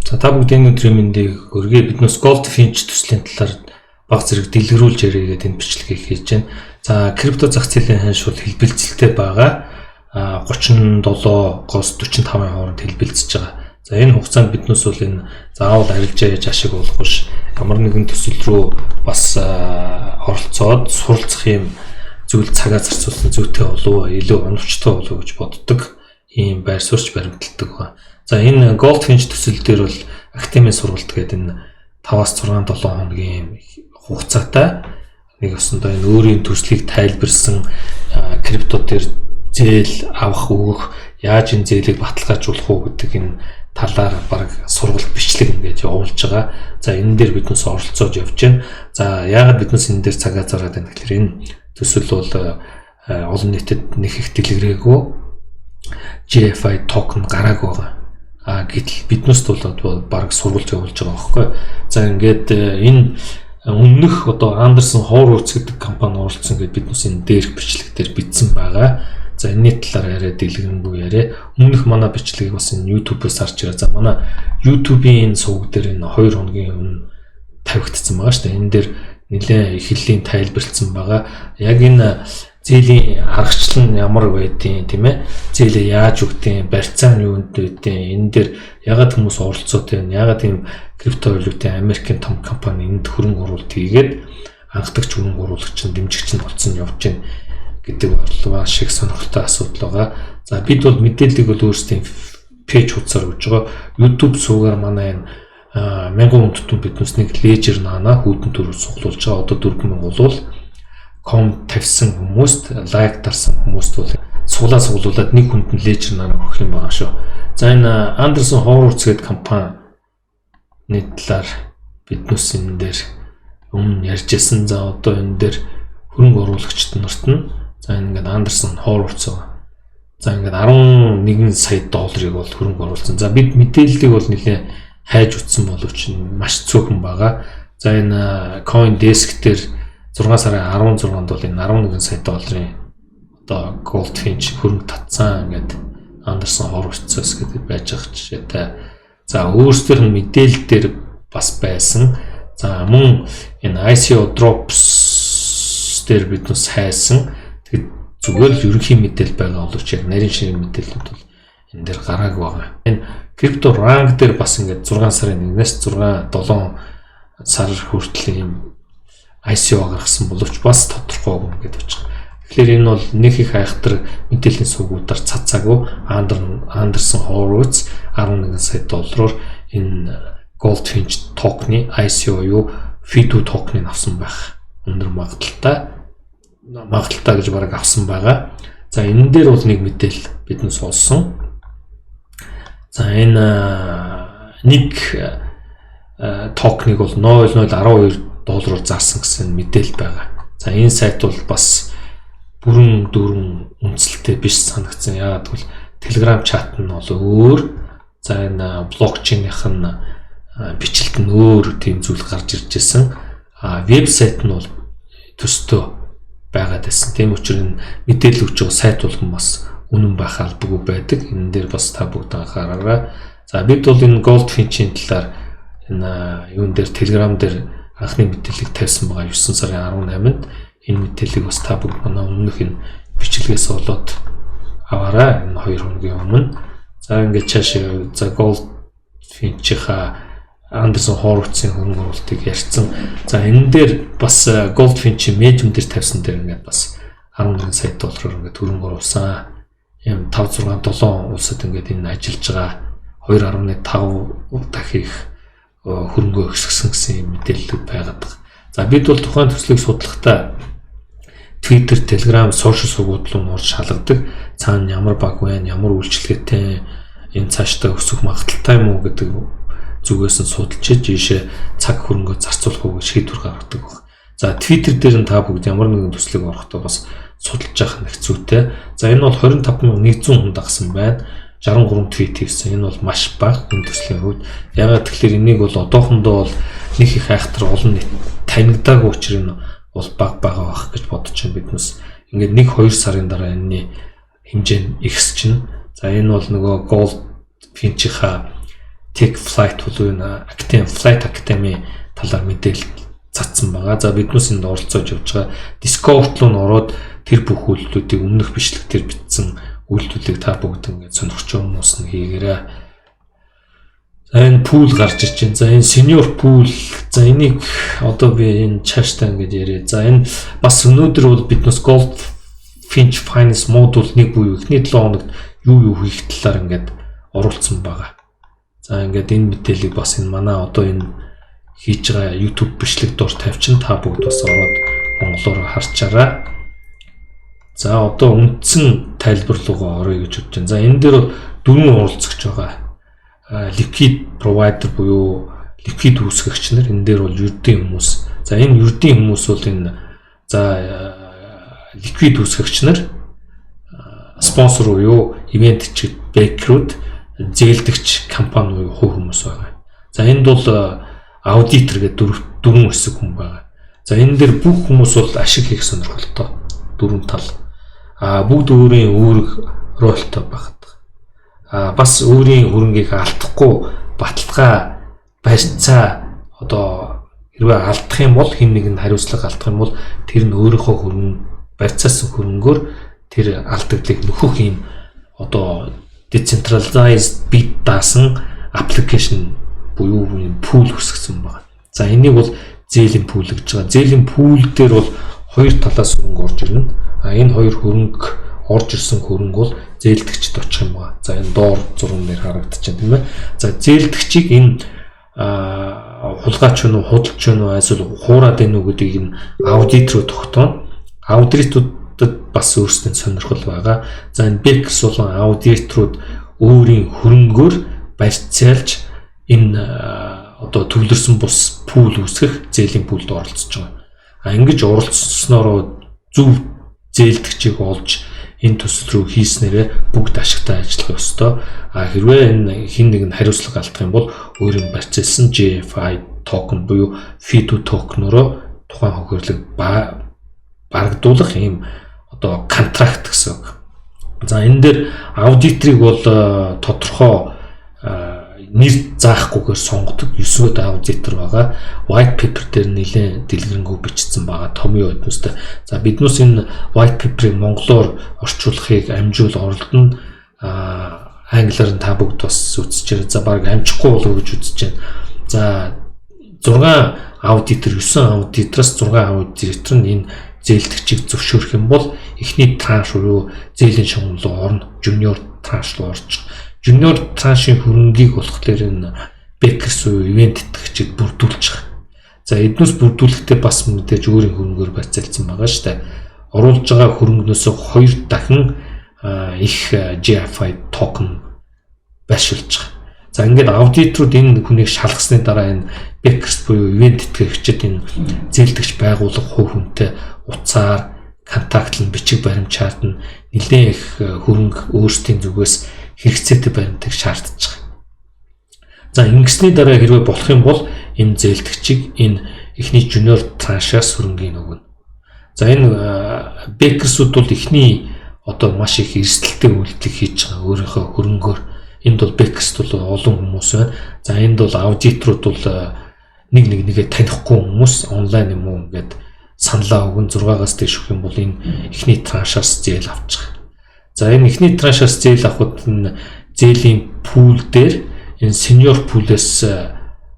За, та бүгд энэ өдрийн мэндийг өргөе. Биднээс Goldfinch төслийн талаар баг зэрэг дэлгэрүүлж яриа гэдэг энэ бичлэгийг хийж байна. За, крипто зах зээлийн ханш бол хэлбэлзэлтэй байгаа. 37-оос 45-ын хооронд хэлбэлзэж байгаа. За, энэ хугацаанд биднээс бол энэ заавал арилжаа яаж ашиг болох биш. Ямар нэгэн төсөл рүү бас оролцоод суралцах юм зүйл цагаа зарцуулсан зүйтэй болов уу, илүү оновчтой болов уу гэж боддог ийм байр суурьч баримталдаг байна. За, энэ Goldfinch төсөл дээр бол академийн сургалт гэдэг энэ 5-аас 6 7 хоногийн хугацаатай нэг өсөндөө энэ өөрийн төслийг тайлбарсан, крипто дээр зээл авах, өгөх, яаж энэ зээлийг баталгаажуулах уу гэдэг энэ талаар баг сургалт бичлэг ингээд явуулж байгаа. За, энэ дээр биднээс оролцоод явж байна. За, яагаад биднээс энэ дээр цагаа зараад байна гэхээр энэ төсөл бол олон нийтэд нэг их дэлгэрээгүй, GFI токен гараагүй байгаа. А гэтэл биднээс бол баг сургалт явуулж байгаа байхгүй. За, ингээд энэ өмнөх одоо Andreessen Horowitz гэдэг компани оролцсон гэдээ биднээс энэ дээрх бичлэг дээр бичсэн байгаа. За, энэний талаар яриа дэлгэрэнгүй яриа. Өмнөх манай бичлэгийг бас энэ YouTube-ээс харж байгаа. За, манай YouTube-ийн энэ сувг дээр энэ 2 хоногийн өмнө тавигдсан байгаа шүү дээ. Энэ дээр нэлээд их хэллийн тайлбарлсан байгаа. Яг энэ зээлийн аргачлал нь ямар байдیں، тийм ээ. Зээлээ яаж өгдیں، барьцаа нь юунд байдیں، энэ дээр ягаад хүмүүс оролцоод байна, ягаад ийм криптовалютын Америкийн том компани энд хөрөнгө оруулалт хийгээд анхдагч хөрөнгө оруулагч нь, дэмжигч нь болсон явж байна гэдэг борлого шиг сонирхолтой асуудал байгаа. За, бид бол мэдээллийг бол өөрсдийн page хуудасаар өгж байгаа. YouTube сувгаар манай энэ 1000 хүн тутам биднээс нэг Ledger Nano хүүдэн төрөв цуглуулж байгаа. Одоо 4000 болвол comment тавьсан хүмүүст, like дарсан хүмүүст бол суглаа суглуулад нэг хүнд нь Ledger Nano өгөх юм байгаа шүү. За, энэ Andreessen Horowitz гэдэг компани талаар биднээс энэ дээр өмнө ярьж байсан. За, одоо энэ дээр хөрөнгө оруулагчид нарт нь, за, энэ ингээд Andreessen Horowitz байгаа. За, ингээд 11 сая долларыг бол хөрөнгө оруулсан. За, бид мэдээллийг бол нэлээд хайж утсан боловч маш цөөхөн байгаа. За, энэ CoinDesk дээр 6 сарын 16-нд бол энэ 11 сая долларын одоо Goldfinch хөрөнгө татсан ингээд Andreessen Horowitz гэдэг байж байгаа жишээтэй. За, өөрсдийнх нь мэдээлэл дээр бас байсан. За, мөн энэ ICO Drops дээр бид нас хайсан. Тэгээд зүгээр л ерөнхий мэдээлэл байгаа боловч яг нарийн ширийн мэдээлэлүүд бол энэ дээр гараагүй байгаа. Энэ крипто ранг дээр бас ингээд 6 сарын 1-ээс 6 7 сар хүртэл ийм ICO гаргасан боловч бас тодорхойгүй ингээд байж байгаа. Тэгэхээр энэ бол нэг их айхтар мэдээллийн сувгуудаар цацаагүй. Andreessen Horowitz 11 сая доллараар энэ Goldfinch токны ICO юу, Fido токеныг авсан байх өндөр магадлалтай гэж бараг авсан байгаа. За, энэ дээр бол нэг мэдээлэл биднээс олсон. За, энэ нэг токеныг бол 0.012 доллараар зарсан гэсэн мэдээлэл байгаа. За, энэ сайт бол бас бүрэн дүүрэн үнэлэлтэй биш санагдсан. Яагаад гэвэл Telegram чат нь бол өөр. За, энэ блокчейнийх нь бичлэлт нь өөр тийм зүйл гарч ирж байсан. А вебсайт нь бол төстөө байгаад байсан. Тийм учраас энэ мэдээлэл өгч байгаа сайт болгон бас үнэн байх албагүй байдаг. Энэ дээр бас та бүгд анхаараарай. За, бид бол энэ Goldfinch-ийн талаар энэ юун дээр, Telegram дээр анхны мэдээллийг тавьсан байгаа 9 сарын 18-нд. Энэ мэдээллийг бас та бүгд манай өмнөх энэ бичлэгээс олоод аваарай, энэ 2 хоногийн өмнө. За, ингээд цаашаа, за, Goldfinch-ийнхаа Andreessen Horowitz-ийн хөрөнгө оруулалтыг ярьсан. За, энэ дээр бас Goldfinch-ийн Medium дээр тавьсан дээр ингээд бас 11 сая доллараар ингээд хөрөнгө оруулсан. Ийм 5 6 7 улсад ингээд энэ ажиллаж байгаа, 2.5 дахин их хөрөнгөө өсгсөн гэсэн юм мэдээлэлүүд байгаад байгаа. За, бид бол тухайн төслийг судлахдаа Twitter, Telegram, social сувгууд руу нуурж шалгадаг. Цаана ямар баг байна, ямар үйлчилгээтэй, энэ цаашдаа өсөх магадлалтай юм уу гэдэг зүгээс нь судалж ийшээ цаг хөрөнгөө зарцуулах уу гэж шийдвэр гаргадаг баг. За, Twitter дээр нь та бүгд ямар нэгэн төслийг орохдоо бас судалж явах нь хэцүүтэй. За, энэ бол 25,100 хүн дагсан байна. 63 твит хийсэн. Энэ бол маш бага энэ төслийн хувьд. Ягаад тэгэхээр энийг бол одоохондоо бол нэг их айхтар олон нийт танигдаагүй учраас энэ бол бага байгаа байх гэж бодож байна биднес. Ингээд 1 2 сарын дараа энэний хэмжээ нь ихс чинь. За, энэ бол нөгөө Goldfinch-ийнхаа Tech Flight болов энэ Academy, Flight Academy талаар мэдээлэл цацсан байгаа. За, биднээс энд оролцож явж байгаа. Discord руу н ороод тэр бүх үйлдэлүүдийг, өмнөх бичлэг дээр бичсэн үйлдэлүүдийг та бүгд ингээд сонирхож байгаа хүмүүс нь хийгээрэй. За, энэ pool гарч иж байна. За, энэ senior pool. За, энийг одоо би энэ цаашдаа ингэж яриа. За, энэ бас өнөөдөр бол биднээс Gold Finch Finance модуль 1 буюу эхний 7 хоногт юу юу хийх талаар ингээд оруулсан байгаа. За, ингээд энэ мэдээллийг бас энэ манай одоо энэ хийж байгаа YouTube бичлэг доор тавьчин, та бүгд бас ороод монголоор харчаарай. За, одоо үндсэн тайлбар руугаа оръё гэж бодож байна. За, энэ дээр бол дөрвөн оролцогч байгаа. Liquid provider буюу liquid үүсгэгч нар, энэ дээр бол ердийн хүмүүс. За, энэ ердийн хүмүүс бол энэ, за, liquid үүсгэгч нар, спонсор буюу event backer үүд, зээлдэгч компани буюу хувь хүмүүс байгаа. За, энд бол аудитор гэдэг дөрвөн хэсэг хүн байгаа. За, энэ дээр бүх хүмүүс бол ашиг хийх сонирхолтой дөрвөн тал. А бүгд өөрийн үүрэг role той байгаад. А бас өөрийн хөрөнгийг алдахгүй баталгаа барьцаа одоо хэрвээ алдах юм бол, хэн нэг нь хариуцлага алдах юм бол тэр нь өөрийнхөө хөрөнгө барьцаасан хөрөнгөөр тэр алдагдлыг нөхөх юм одоо decentralized бит даасан application буюу pool үүсгэсэн байна. За, энийг бол зээлийн pool гэж байгаа. Зээлийн pool дээр бол хоёр талаас хөрөнгө орж ирнэ. А энэ хоёр хөрөнгө орж ирсэн хөрөнгө бол зээлдэгчд очих юм байна. За, энэ доор зурган дээр харагдаж байна, тийм ээ. За, зээлдэгчийг энэ хулгайч уу, худалч уу, эсвэл хуураад байна уу гэдгийг энэ аудит руу тогтооно. Аудитуудад бас өөрсдийн сонирхол байгаа. За, энэ backers болон аудиторууд өөрийн хөрөнгөөр барьцаалж энэ одоо төвлөрсөн бус pool үүсгэх зээлийн pool д оролцож байгаа. А ингэж оролцсоноор зөв зээлдэгчийг олж энэ төсөл рүү хийснээрээ бүгд ашигтай ажиллах ёстой. А хэрвээ энэ хэн нэг нь хариуцлага алдах юм бол өөрийн барьцаалсан GFI токен буюу Fido токеноороо тухайн хохирлыг барагдуулах ийм одоо контракт гэсэн үг. За, энэ дээр аудиторыг бол тодорхой нэр заахгүйгээр сонгодог 9 аудитор байгаа. White paper дээр нэлээд дэлгэрэнгүй бичсэн байгаа, томьёо эднүстэй. За, биднээс энэ white paper-ыг монголоор орчуулахыг амжуул оролдоно. А англиар нь та бүгд бас үзчихээрэй. За, баг амжихгүй болов гэж үзэж байна. За, 6 аудитор, 9 аудитороос 6 аудитор нь энэ зээлдэгчийг зөвшөөрөх юм бол эхний транш буюу зээлийн шугам руу орно. Junior транш руу орчих. Junior траншийн хөрөнгийг болохоор энэ backers буюу event итгэгчид бүрдүүлчих. За, эднүс бүрдүүлэхдээ бас мэдээж өөрийн хөрөнгөөр барьцаалсан байгаа шүү дээ. Оруулж байгаа хөрөнгнөөс хоёр дахин их GFI токен байршуулж байгаа. За, ингээд аудиторууд энэ хүнийг шалгасны дараа энэ backers буюу event итгэгчид энэ зээлдэгч байгууллага хувь хүнтэй утсаар контактлан бичиг баримт шаардна. Нэлээд их хөрөнгө өөрсдийн зүгээс хэрэгцээтэй баримтыг шаардж байгаа. За, ингэсний дараа хэрвээ болох юм бол энэ зээлдэгчийг энэ эхний junior траншаас хөрөнгийг өгнө. За, энэ backers үүд бол эхний одоо маш их эрсдэлтэй үйлдэл хийж байгаа өөрийнхөө хөрөнгөөр. Энд бол backers бол олон хүмүүс байна. За, энд бол аудиторууд бол нэг нэг нэгэ танихгүй хүмүүс онлайн юм уу ингээд саналаа өгөн 6-аас дээш өгөх юм бол энэ эхний траншаас зээл авчих. За, энэ эхний траншаас зээл авахд энэ зээлийн pool дээр энэ senior pool ээс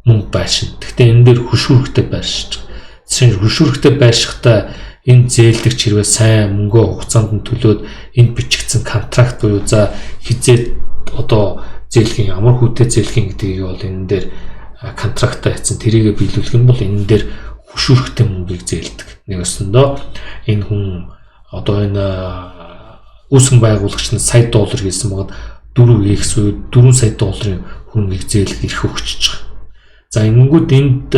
мөнгө байршина. Гэхдээ энэ дээр хөшүүрэгтэй байршиж байгаа. Жишээ нь, хөшүүрэгтэй байршихдаа энэ зээлдэгч хэрвээ сайн мөнгөө хугацаанд нь төлөөд энд бичигдсэн контракт буюу за хизээ одоо зээлхийн ямар хүүтэй зээлхийн гэдгийг бол энэ дээр контрактаа хийсэн, тэрийгэ биелүүлэх юм бол энэ дээр хөшүүрэгтэй мөнгийг зээлдэг. Нэг өсөндөө энэ хүн одоо энэ үүсгэн байгуулагч нь сая доллар хийсэн байгаад 4x буюу 4 сая долларын хөрөнгийг зээлэх эрх өгчөж байгаа. За, ингэнгүүт энд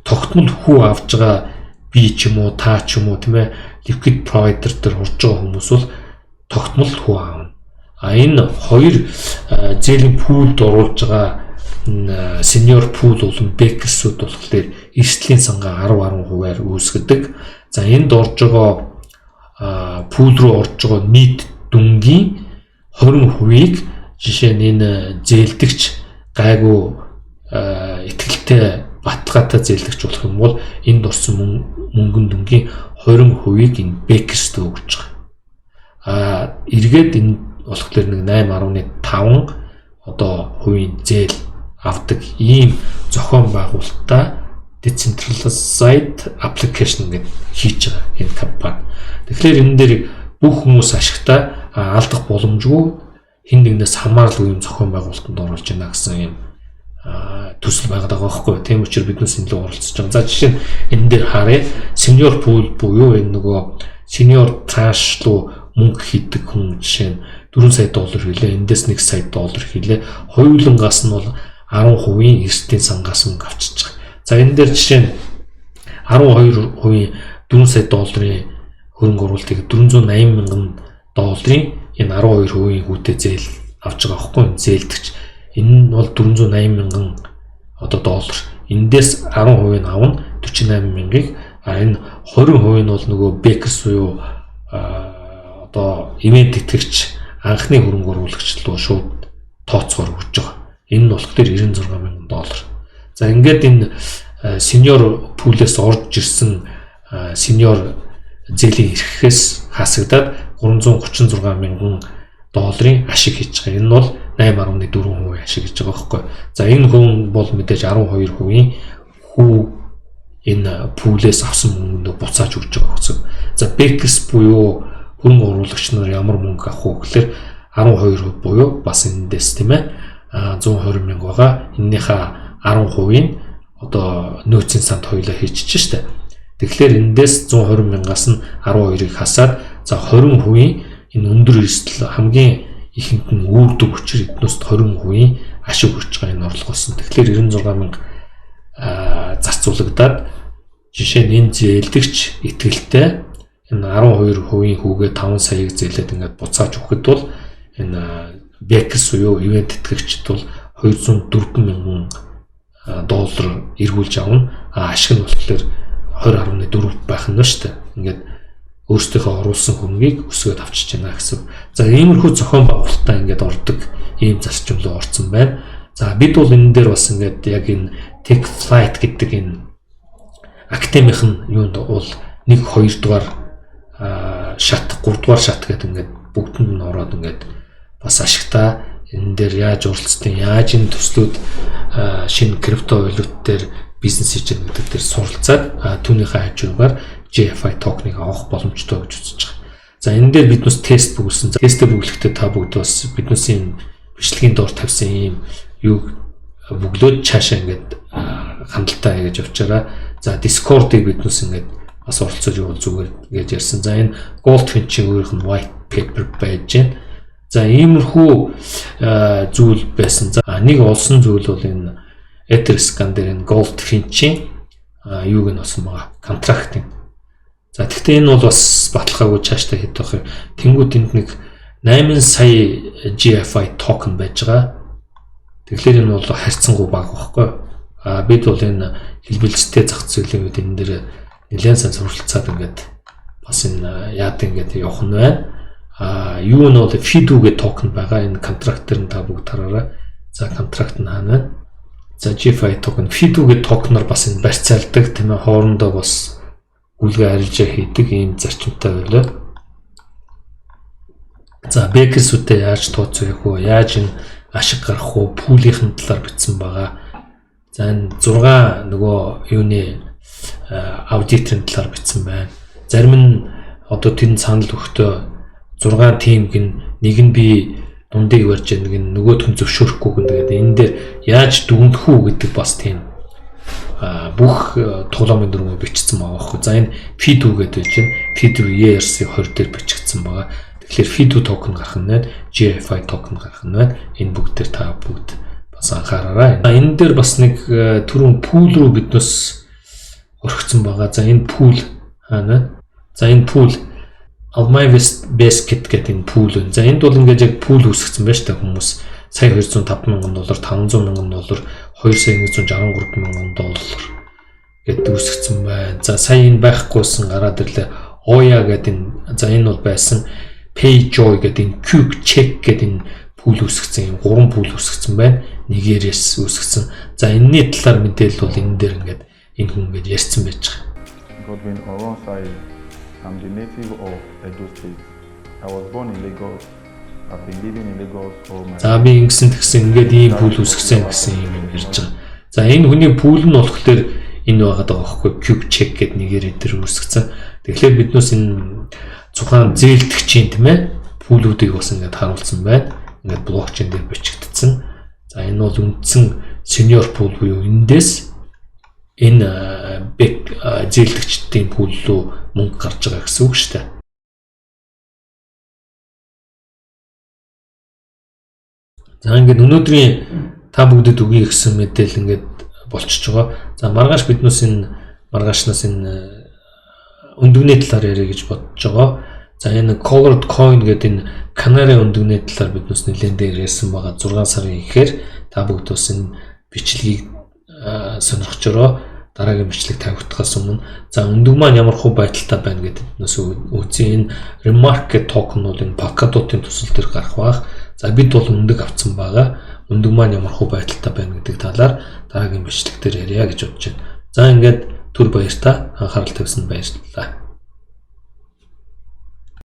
тогтмол хүү авч байгаа би ч юм уу, та ч юм уу, тийм ээ, liquid provider дээр орж байгаа хүмүүс бол тогтмол хүү аавна. А энэ хоёр зээлийн pool д оруулж байгаа senior pool болон backers үүд болохоор эрсдлийн сангаа 10 10%-аар үүсгэдэг. За, энд орж байгаа pool руу орж байгаа нийт дүнгийн 20%-ийг жишээ нь энэ зээлдэгч Гайгүй итгэлтэй, баталгаатай зээлдэгч болох юм бол энд орсон мөнгөн дүнгийн 20%-ийг энэ backers т өгч байгаа. Эргээд энэ болохоор нэг 8.5 одоо хувийн зээл авдаг ийм зохион байгуулалтаа decentralized application гэж хийж байгаа энэ компани. Тэгэхээр энэ дээр бүх хүмүүс ашигтай, алдах боломжгүй, хэн нэгнээс хамааралгүй юм зохион байгуулалтанд оруулж байна гэсэн юм төсөл байгаад байгаа байхгүй. Тийм учраас биднээс энэ лөө оролцож байгаа. За, жишээ нь энэ дээр харъя. Senior pool буюу энэ нөгөө senior tranche руу мөнгө хийдэг хүн жишээ нь 4 сая доллар хийлээ. Эндээс 1 сая доллар хийлээ. Хоёулангаас нь бол 10%-ийн эрсдлийн сангаас мөнгө авчиж байгаа. За, энэ дээр жишээ нь 12% 4 сая долларын хөрөнгө оруулалтыг 480 мянган долларын энэ 12% хүүтэй зээл авч байгаа байхгүй, зээлдэгч. Энэ нь бол 480 мянган одоо доллар. Эндээс 10% нь авна, 48 мянгаыг, а энэ 20% нь бол нөгөө backers буюу одоо event тэтгэгч, анхны хөрөнгө оруулагч руу шууд тооцоогоор өгч байгаа. Энэ нь болохоор 96 мянган доллар. За, ингээд энэ senior pool ээс орж ирсэн senior зээлийн эрхээс хасагдаад 336 мянган долларын ашиг хийж байгаа. Энэ бол 8.4% ашиг хийж байгаа байхгүй. За, энэ хүн бол мэдээж 12%-ийн хүү энэ pool ээс авсан мөнгөндөө буцааж өгч байгаа гэсэн. За, backers буюу хөрөнгө оруулагч нар ямар мөнгө авах вэ гэхээр 12% буюу бас эндээс, тийм ээ, 120 мянга байгаа. Эннийхээ 10%-ийн одоо нөөцийн санд хоёулаа хийчихэж штэ. Тэгэхээр эндээс 120 мянгаас нь 12-ыг хасаад, за, 20%-ийн энэ өндөр эрсдэл хамгийн ихэнд нь үүрдэг учраас эднээс 20%-ийн ашиг хүрч байгаа энэ орлогоос. Тэгэхээр 96 мянга зарцуулагдаад, жишээ нь энэ зээлдэгч итгэлтэй энэ 12% хүүгээ 5 саяыг зээлээд ингээд буцааж өгөхөд бол энэ backers буюу event тэтгэгчд бол 204 мянган доллар эргүүлж авна. А ашиг нь болохоор 20.4 байх нь шүү дээ. Ингээд өөрсдийнхөө оруулсан хөрөнгийг өсгөөд авчиж байна гэсэн. За, иймэрхүү зохион байгуулалтаа ингээд ордог ийм зарчим руу орсон байна. За, бид бол энэ дээр бас ингээд яг энэ Tech Flight гэдэг энэ академийн юунд бол 1 2 дугаар шат, 3 дугаар шат гэдэг ингээд бүгдэнд нь ороод ингээд бас ашигтай энэ дээр яаж оролцсон, яаж энэ төслүүд шинэ крипто валют дээр бизнес хийж байгаа гэдэг дээр суралцаад түүнийхээ хажуугаар GFI токеныг авах боломжтой гэж үзэж байгаа. За, энэ дээр биднээс тест бөглөсөн. Тестээ бөглөхдөө та бүгд бас биднээсийн бичлэгийн доор тавьсан ийм юуг бөглөөд цаашаа ингээд хандлтаа хийж явчаараа. За, Discord-ыг биднээс ингээд бас оролцож явуул зүгээр гэж ярьсан. За, энэ Goldfinch-ийн өөрийнх нь white paper байж байна. За, иймэрхүү зүйл байсан. За, нэг олсон зүйл бол энэ Etherscan дээр энэ Goldfinch-ийн юуг нь олсон байгаа. Контрактын. За, тэгэхдээ энэ бол бас баталгаагүй, цаашдаа хэд байх юм. Тэнгүүд энд нэг 8 сая GFI токен байж байгаа. Тэгэхээр энэ бол харьцангуй бага байхгүй. А бид бол энэ хэлбэлзэлтэй зах зээлийн үед энэ дээр нэлээд сайн суралцаад ингээд бас энэ яад ингээд явах нь байна. А юу нь бол Fido гэх токен байгаа. Энэ контракт дээр нь та бүгд хараарай. За, контракт нь хаана байна? За, GFI токен, Fido гэх токеноор бас энэ барьцаалдаг, тийм ээ, хоорондоо бас гүйлгээ арилжаа хийдэг ийм зарчимтай байлаа. За, backers үүдээ яаж тооцоо хийх вэ? Яаж энэ ашиг гаргах вэ? Pool ийн талаар бичсэн байгаа. За, энэ 6 нөгөө юуны аудиторын талаар бичсэн байна. Зарим нь одоо тэр нь санал өгөхдөө 6 team гин нэг нь би дундыг барьж, нэг нь нөгөөх нь зөвшөөрөхгүй гэн, тэгээд энэ дээр яаж дүгнэх үү гэдэг бас тийм бүх тоглоомын дүрмөө бичсэн байгаа байхгүй. За, энэ Fido гэдэг байж байна. Fido ERC 20 дээр бичигдсэн байгаа. Тэгэхээр Fido токен гарах нь байна. GFI токен гарах нь байна. Энэ бүгд дээр та бүгд бас анхаараарай. Энэ дээр бас нэг түрүүн pool руу биднээс орхицсон байгаа. За, энэ pool хаана? За, энэ pool Almay Basket гэдэг энэ pool байна. За, энд бол ингээд яг pool үүсгэсэн байна шүү дээ хүмүүс. Сая 205 мянган доллар, 500 мянган доллар, 2 сая 163 мянган доллар гэдэг үүсгэсэн байна. За, сая энэ байхгүйсэн гараад ирлээ. Oya гэдэг энэ, за, энэ бол байсан. PayJoy гэдэг энэ Quick Check гэдэг энэ pool үүсгэсэн юм. Гурван pool үүсгэсэн байна. нэгээрээс үүсгэсэн. За, энэний талаар мэдээлэл бол энэ дээр ингээд энэ хүн ингээд ярьсан байж байгаа. Godwin Oronsaye. I'm the native of Edo State. I was born in Lagos. I've been living in Lagos all my За, би ингэсэн тэгсэн, ингээд ийм pool үүсгэсэн гэсэн юм юм ярьж байгаа. За, энэ хүний pool нь болохоор энэ байгаад байгаа байхгүй, Quick Check гэдэг нэгээр энэ төр үүсгэсэн. Тэгэхээр биднээс энэ тухайн зээлдэгчийн, тийм ээ, pool үүдийг бас ингээд харуулсан байна. Ингээд блокчейн дээр бичигдсэн. За, энэ бол үндсэн senior pool буюу эндээс энэ back зээлдэгчдийн pool руу мөнгө гарч байгаа гэсэн үг шүү дээ. За, ингээд өнөөдрийн та бүгдэд өгье гэсэн мэдээлэл ингээд болчихж байгаа. За, маргааш биднээс энэ маргаашнаас энэ өндөгний талаар яриа гэж бодож байгаа. За, энэ colored coin гэдэг энэ Canary өндөгний талаар биднээс нэлээд дээр ярьсан байгаа. 6 сарын ихээр та бүгд бас энэ бичлэгийг сонирхож дараагийн бичлэг тавигдахаас өмнө, за, өндөг маань ямар хуу байдалтай байна гэдэг биднээс үзье. Энэ Remark гэх токен бол энэ Polkadot-ын төсөл дээр гарах байх. За, бид бол өндөг авцсан байгаа. Өндөг маань ямар хуу байдалтай байна гэдэг талаар дараагийн бичлэг дээр ярья гэж бодож байна. За, ингээд түр баяртай, анхаарал тавьсанд баярлалаа.